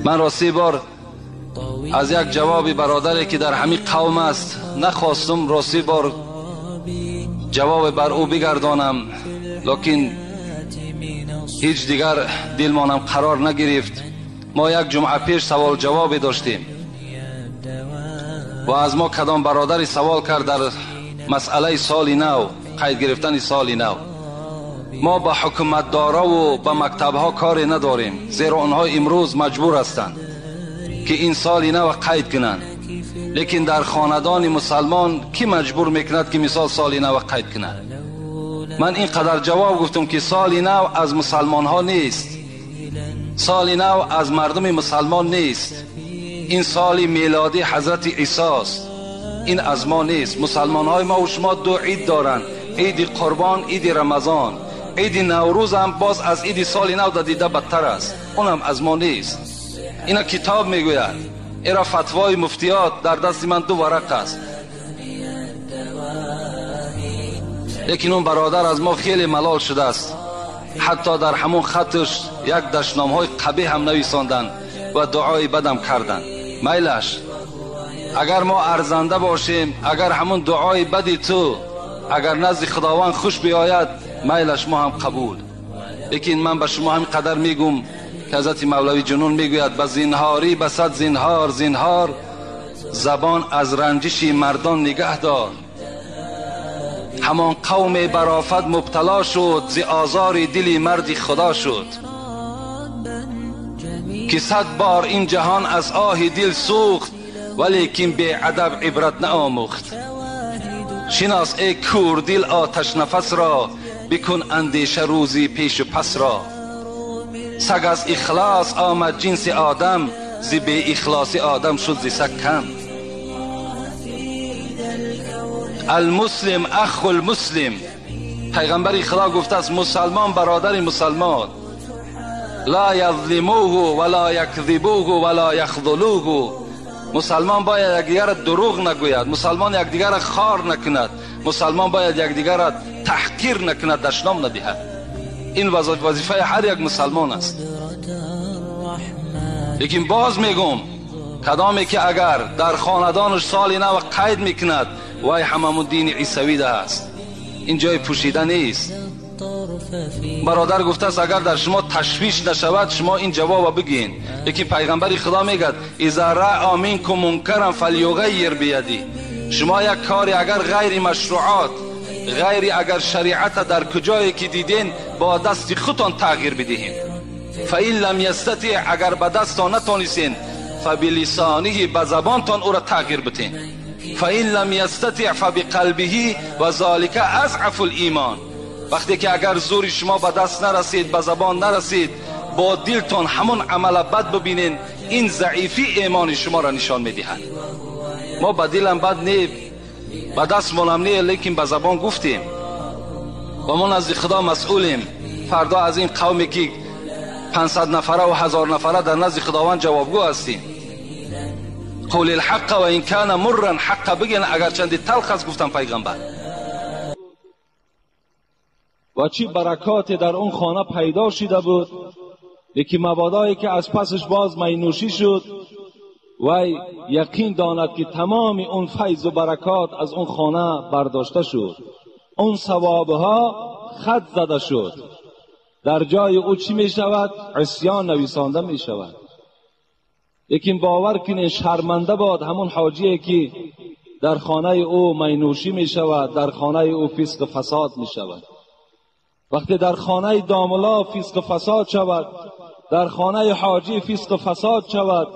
Ман рости бор аз як ҷавоби бародаре ки дар ҳамин қавм аст нахостум рости бор ҷавоб бар ӯ бигардонам, лекин ҳеҷ дигар дилмонам қарор нагирифт. Мо як ҷумъа пеш савол ҷавобе доштем ва аз мо кадом бародаре савол кард дар масъалаи соли нав, қайд гирифтани соли нав. Мо ба ҳукуматдораву ба мактабҳо коре надорем, зеро онҳо имрӯз маҷбур ҳастанд ки ин соли нав қайд кунанд. Лекин дар хонадони мусалмон ки маҷбур мекунад ки мисол соли нав қайд кунад? Ман ин қадар ҷавоб гуфтам ки соли нав аз мусалмонҳо нест, соли нав аз мардуми мусалмон нест. Ин соли мелодӣ ҳазрати Исост, ин аз мо нест. Мусалмонҳои мо ва шумо ду ид доранд: иди Қурбон, иди Рамазон. Иди Наврӯз ҳам боз аз иди соли нав дида бадтар аст, онам аз мо нест. Ина китоб мегӯяд, эра фатвои муфтиёт дар дасти ман ду варақ аст. Лекин он бародар аз мо хеле малол шудааст, ҳатто дар ҳамон хатш як дашномҳои қабеҳ ҳам нависонданд ва дуои бадам карданд. Майлаш, агар мо арзанда бошем, агар ҳамон дуои бади ту агар назди Худованд хуш биёяд, майлаш мо ҳам қабул. Лекин ман ба шумо ҳамин қадар мегӯм ки ҳазрати Мавлавӣ Ҷунун мегӯяд: ба зинҳорӣ ба сад зинҳор зинҳор, забон аз ранҷиши мардон нигаҳ дор. Ҳамон қавме бар офат мубтало шуд, зи озори дили марди Худо шуд, ки сад бор ин ҷаҳон аз оҳи дил сӯхт, валекин беадаб ибрат наомӯхт. Шинос эй кӯрдил оташнафас ро, бикун андеша рӯзи пешу пас ро. Саг аз ихлос омад ҷинси одам, зи беихлоси одам шуд зи саг кам. Алмуслим аху алмуслим, пайғамбари Худо гуфтааст мусалмон бародари мусалмон. Ла язлимуҳу ва ла якзибуҳу ва ла яхзулуҳу. Мусалмон бояд якдигарро дурӯғ нагӯяд, мусалмон якдигарро хор накунад, мусалмон бояд якдигарро таҳқир накунад, дашном надиҳад. Ин вазифаи ҳар як мусалмон аст. Лекин боз мегӯм, кадоме ки агар дар хонадонаш соли нав қайд мекунад, вай ҳамамун дини исавида аст. Ин ҷои пӯшида нест. Бародар гуфтааст агар дар шумо ташвиш нашавад, шумо ин ҷавобро бигӯед. Лекин пайғамбари Худо мегӯяд: иза раъа минкум мункаран фалюғаййир бияди. Шумо як кори агар ғайри машруъот, ғайри агар шариата дар куҷое ки диден, бо дасти худтон тағйир бидиҳед. Фаин лам ястатиъ, агар ба дастон натонистен, фабилисониҳи, ба забонтон ӯро тағйир битен. Фаин лам ястатиъ фабиқалбиҳи ва золика азъафу лимон. Вақте ки агар зури шумо ба даст нарасид, ба забон нарасид, бо дилтон ҳамон амала бад бибинен, ин заифи имони шуморо нишон медиҳад. Мо ба дилам бад не, ба дастмонам не, лекин ба забон гуфтем ва мо назди Худо масъулем. Фардо аз ин қавме ки 500 нафара ва 1000 нафара дар назди Худованд ҷавобгӯ ҳастем. Қул алҳаққа ва ин кана мурран, ҳаққа бигӯен агарчанди талх аст, гуфтан пайғамбар. Ва чӣ баракоте дар он хона пайдо шида буд, лекин мабодое ки аз пасаш боз майнӯшӣ шуд, вай яқин донад ки тамоми он файзу баракот аз он хона бардошта шуд, он савобҳо хат зада шуд. Дар ҷои ӯ чӣ мешавад? Исён нависонда мешавад. Лекин бовар кунед, шарманда бод ҳамон ҳоҷие ки дар хонаи ӯ майнӯшӣ мешавад, дар хонаи ӯ фисқу фасод мешавад. Вақте дар хонаи домулло фисқу фасод шавад, дар хонаи ҳоҷӣ фисқу фасод шавад,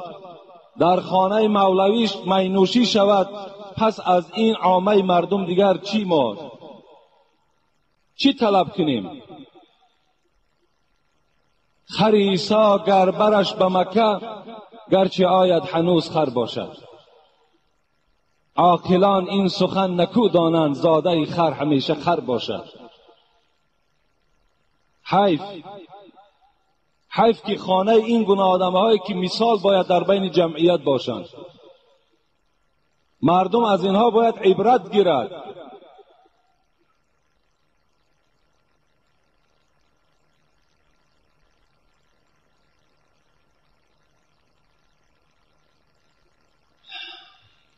дар хонаи мавлавӣ майнӯшӣ шавад, пас аз ин оммаи мардум дигар чӣ мо чӣ талаб кунем? Хари Исо гар бараш ба Макка, гарчи ояд ҳанӯз хар бошад. Оқилон ин сухан накӯ донанд, зодаи хар ҳамеша хар бошад. Ҳайф, ҳайф ки хонаи ин гуна одамҳое ки мисол бояд дар байни ҷамъият бошанд, мардум аз инҳо бояд ибрат гирад.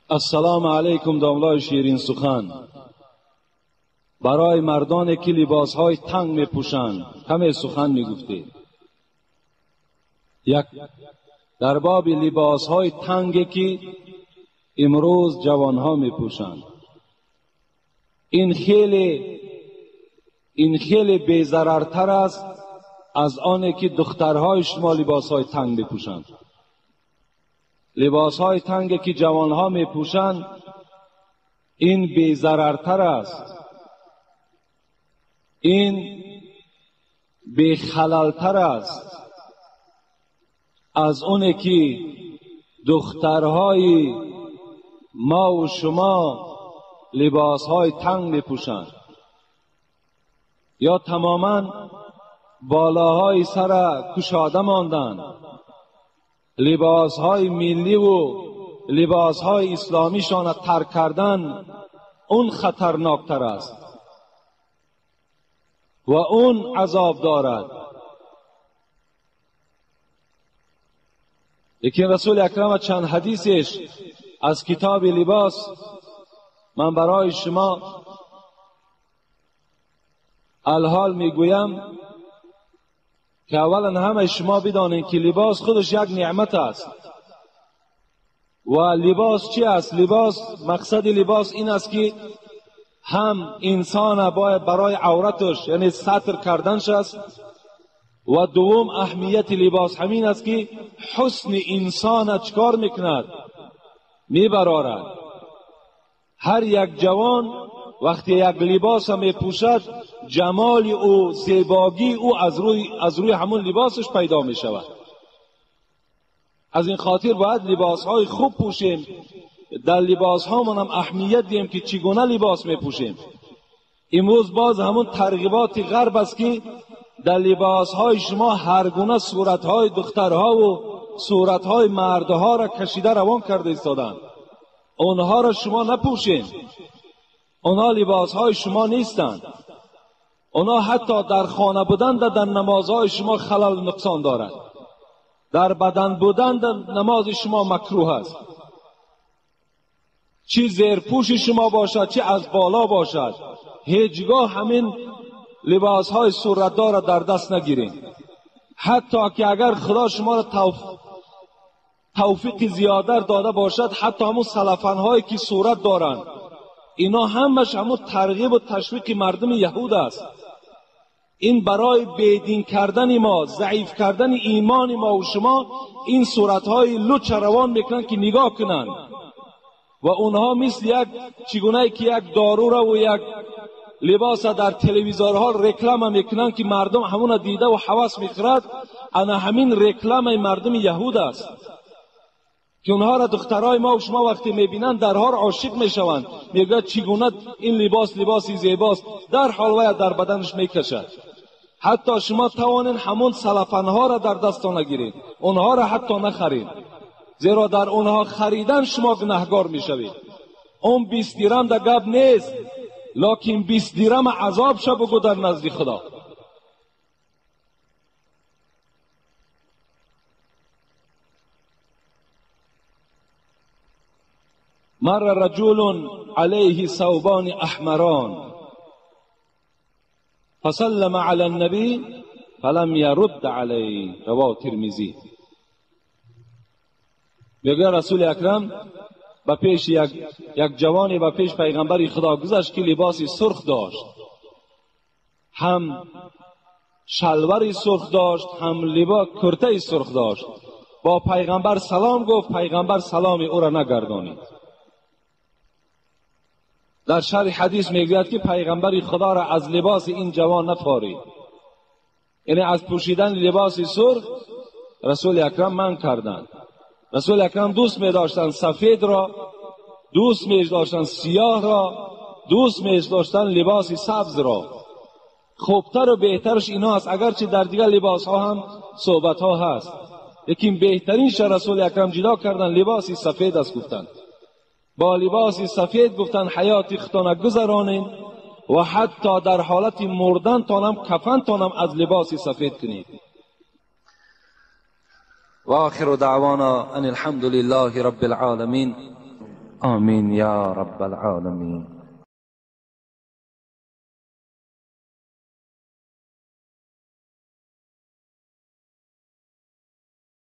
Ассалому алайкум домлای شیرین سخن. برای مردانی که لباسهای تنگ میپوشند کمی سخن میگفتید. یک، در باب لباسهای تنگی که امروز جوانها میپوشند، این خیلی بی‌ضررتر است از آنی که دخترهای شما لباسهای تنگ میپوشند. لباسهای تنگی که جوانها میپوشند این بی‌ضررتر است، این بی‌خللتر است از اونی که دخترهای ما و شما لباسهای تنگ میپوشند یا تماما بالاهای سر کشاده ماندند. لباسهای ملی و لباسهای اسلامیشان ترک کردن اون خطرناکتر است و اون عذاب دارد. لیکن رسول اکرم چند حدیثش از کتاب لباس من برای شما الحال میگویم که اولا همه شما بدانید که لباس خودش یک نعمت است. و لباس چی است؟ لباس، مقصد لباس این است که هم انسان باید برای عورتش یعنی ستر کردنش است، و دوم اهمیت لباس همین است که حسن انسان چکار میکند؟ میبرارد. هر یک جوان وقتی یک لباس میپوشد جمال او، زیباگی او از روی همون لباسش پیدا میشود. از این خاطر باید لباس های خوب پوشیم، در لباس ها من هم اهمیت دیم که چگونه لباس میپوشیم. امروز باز همون ترغیبات غرب است که در لباس های شما هر گونه صورت های دخترها و صورت های مردها را کشیده روان کرده ایستادند. اونها را شما نپوشین، اونها لباس های شما نیستند. اونها حتی در خانه بودن در نمازهای شما خلل نقصان دارد، در بدن بودن در نماز شما مکروه است. چی زیرپوش شما باشد چی از بالا باشد، هیچگاه همین لباس های صورتدار را در دست نگیرین. حتی که اگر خدا شما را توفیق زیاده داده باشد، حتی همون سلفن هایی که صورت دارند، اینا همش همون ترغیب و تشویق مردم یهود است. این برای بیدین کردن ما، ضعیف کردن ایمان ما و شما، این صورتهای لوچ روان میکنن که نگاه کنن و اونها مثل یک چگونه که یک دارو را و یک لباس در تلویزیونها رکلام میکنن که مردم همون دیده و حواس میخورد. انا همین رکلام مردم یهود است که اونها را دخترای ما و شما وقتی میبینن درها عاشق میشوند، میگوید چگونه این لباس لباسی زیباست، در حال وی در بدنش میکشد. حتی شما توانین همون سلفنها را در دستان نگیرید، اونها را حتی نخرید، زیرا در اونها خریدن شما گناهگار میشوید. اون 20 درهم در گپ نیست، لکن 20 درهم عذاب شو بگو در نزد خدا. مر رجل عليه ثوبان احمران فسلم على النبي فلم يرد عليه. رواه ترمذی. میگه رسول اکرم به پیش یک جوانی به پیش پیغمبر خدا گذشت که لباسی سرخ داشت، هم شلواری سرخ داشت، هم لباس کرته سرخ داشت. با پیغمبر سلام گفت، پیغمبر سلام او را نگردانید. در شرح حدیث میگوید که پیغمبر خدا را از لباس این جوان نفارید، یعنی از پوشیدن لباس سرخ رسول اکرم منع کردند. رسول اکرم دوست می داشتند سفید را، دوست می داشتند سیاه را، دوست می داشتند لباس سبز را. خوبتر و بهترش اینا است، اگرچه در دیگر لباس ها هم صحبت ها هست، لیکن بهترینش رسول اکرم جدا کردن لباس سفید است. گفتند با لباس سفید گفتن حیات خودتان گذرانین و حتی در حالت مردن تانم کفن تانم از لباس سفید کنید. و آخر دعوانا ان الحمد لله رب العالمین. Омин ё Раббал Оламин.